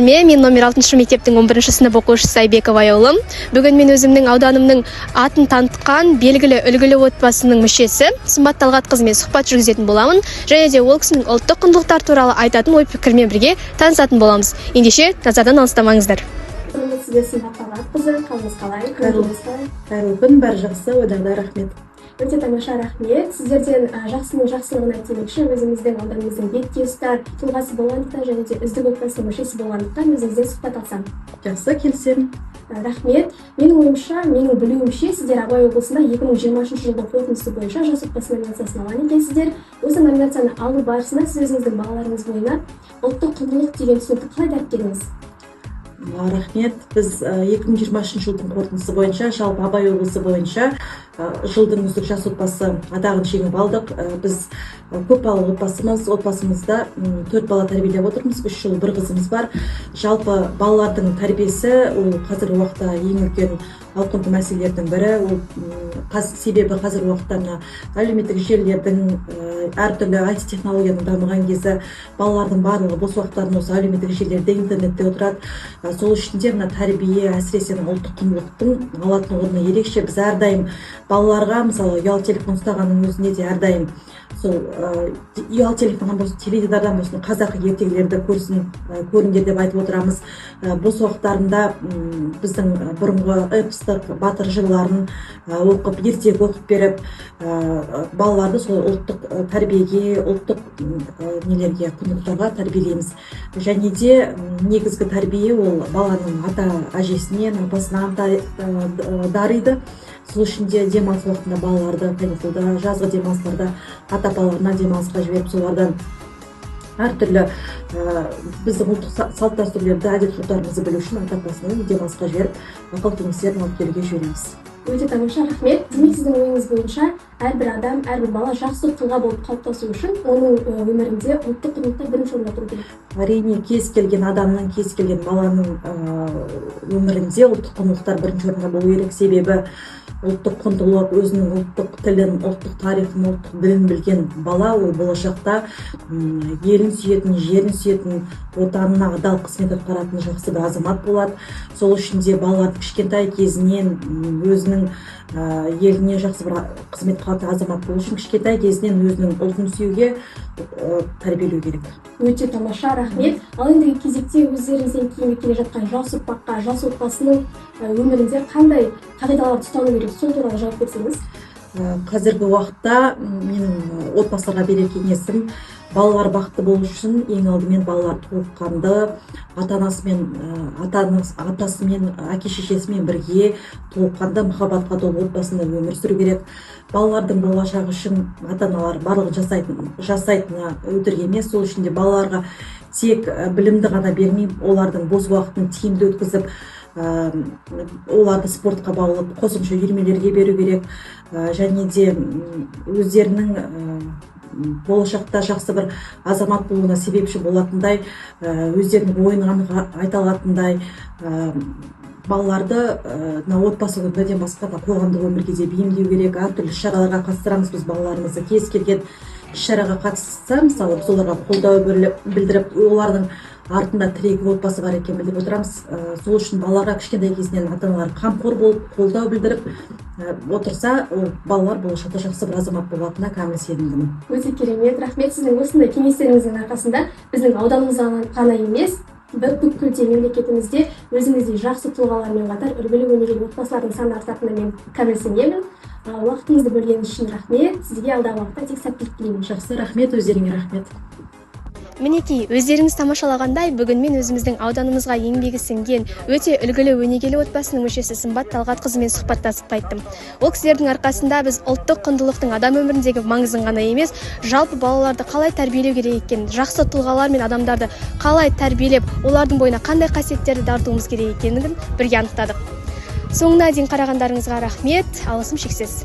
Мен номер 6 мектептің 11 сынып оқушысы Айбекова Аяулым. Бүгін мен өзімнің ауданымның атын танытқан белгілі үлгілі отбасының мүшесі Сымбат Талғатқызымен сұхбат жүргізетін боламын және де ол кісінің ұлттық құндылықтар туралы айтатын ой пікірімен бірге танысатын боламыз. Ендеше, назардан алыстамаңыздар. Сәлеметсіз бе, Сымбат Талғатқызы, қалыңыз қалай? Көңіліңіз қалай? Қайырлы күн, бәрі жақсы, ойдағыдай, рахмет. Өте тамаша, рахмет. Сіздерден жақсының жақсылығын айт демекші, өзіміздің ауданымыздың бетке ұстар тұлғасы болғандықтан және де үздік отбасының мүшесі болғандықтан, өзіңізден сұхбат алсам. Жақсы, келісемін. Рахмет. Менің ойымша, менің білуімше, сіздер Абай облысында 2023 жылдың қорытындысы бойынша «Жас отбасы» номинациясын алған екенсіздер. Осы номинацияны алу барысында сіз өзіңіздің балаларыңыз бойына ұлттық құндылық деген түсінікті қалай дәріптедіңіз? Рахмет. Біз 2023 жылдың қорытындысы бойынша жалпы Абай облысы бойынша жылдың үздік жас отбасы атағын жеңіп алдық. Біз көпбалалы отбасымыз. Отбасымызда төрт бала тәрбиелеп отырмыз, үш ұл, бір қызымыз бар. Жалпы балалардың тәрбиесі ол қазіргі уақытта ең үлкен ауқымды мәселелердің бірі. Ол себебі қазіргі уақытта мына әлеуметтік желілердің, әртүрлі IT технологияның дамыған кезі, балалардың барлығы бос уақыттарын осы әлеуметтік желілерде, интернетте отырады. Сол үшін де мына тәрбие, әсіресе мына ұлттық құндылықтың алатын орны ерекше. Біз әрдайым балаларға, мысалы, ұялы телефон ұстағанның өзінде де әрдайым сол ұялы телефоннан болсын, теледидардан болсын қазақы ертегілерді көрсін, көріңдер деп айтып отырамыз. Бос уақыттарында біздің бұрынғы эпостық батыр жырларын оқып, ертегі оқып беріп, балаларды сол ұлттық тәрбиеге, ұлттық нелерге, құндылықтарға тәрбиелейміз. Және де негізгі тәрбие ол баланың ата әжесінен, апасынан дариды. Сол үшін де демалыс уақытында балаларды каникулда, жазғы демалыстарда ата апаларына демалысқа жіберіп, солардан әртүрлі біздің ұлттық салт дәстүрлерді, әдет ғұрыптарымызды білу үшін ата апасының демалысқа жіберіп, ақыл кеңестерін алып келуге жібереміз. Өте тамаша, рахмет. Демек, сіздің ойыңыз бойынша, әрбір адам, әрбір бала жақсы тұлға болып қалыптасу үшін оның өмірінде ұлттық құндылықтар бірінші орында тұру керек. Әрине, кез келген адамның, кез келген баланың өмірінде ұлттық құндылықтар бірінші орында болу керек. Себебі ұлттық құндылық, өзінің ұлттық тілін, ұлттық тарихын, ұлттық ділін білген бала ол болашақта елін сүйетін, жерін сүйетін, отанына адал қызмет атқаратын жақсы бір азамат болады. Сол үшін де балаларды кішкентай кезінен өзінің еліне жақсы бір қызмет қылатын азамат болу үшін кішкентай кезінен өзінің ұлтын сүюге тәрбиелеу керек. Өте тамаша, рахмет. Ал ендігі кезекте өздеріңізден кейінгі келе жатқан жас ұрпаққа жас отбасының өмірінде қандай қағидаларды ұстану керек, сол туралы жауап берсеңіз. Қазіргі уақытта менің отбасыларға берер кеңесім: балалар бақытты болу үшін ең алдымен балалар толыққанды ата анасымен, атасымен, әке шешесімен бірге толыққанды махаббатқа толы отбасында өмір сүру керек. Балалардың болашағы үшін ата аналар барлығын жасайтыны өтірік емес. Сол үшін де балаларға тек білімді ғана бермей, олардың бос уақытын тиімді өткізіп, оларды спортқа баулып, қосымша үйірмелерге беру керек. Және де өздерінің болашақта жақсы бір азамат болуына себепші болатындай, өздерінің ойын анық айта алатындай балаларды мына отбасы өмірден басқа да қоғамдық өмірге де бейімдеу керек. Әртүрлі іс шараларға қатыстырамыз біз балаларымызды. Кез келген іс шараға қатысса, мысалы, біз оларға қолдау білдіріп, олардың артында тірегі отбасы бар екенін білдіріп отырамыз. Сол үшін балаларға кішкентай кезінен ата аналар қамқор болып, қолдау білдіріп отырса, ол балалар болашақта жақсы бір азамат болатынына кәміл сенімдімін. Өте керемет, рахмет. Сіздің осындай кеңестеріңіздің арқасында біздің ауданымызда ғана емес, бүкіл де мемлекетімізде өзіңіздей жақсы тұлғалармен қатар үлгілі, өнегелі отбасылардың саны артатынына мен кәміл сенемін. Уақытыңызды бөлгеніңіз үшін рахмет. Сізге алдағы уақытта тек сәттілік тілеймін. Жақсы, рахмет, өздеріңе рахмет. Мінекей, өздеріңіз тамашалағандай, бүгін мен өзіміздің ауданымызға еңбегі сіңген өте үлгілі, өнегелі отбасының мүшесі Сымбат Талғатқызымен сұхбаттасып қайттым. Ол кісілердің арқасында біз ұлттық құндылықтың адам өміріндегі маңызын ғана емес, жалпы балаларды қалай тәрбиелеу керек екенін, жақсы тұлғалар мен адамдарды қалай тәрбиелеп, олардың бойына қандай қасиеттерді дарытуымыз керек екенін бірге анықтадық. Соңына дейін қарағандарыңызға рахмет, алғысым шексіз.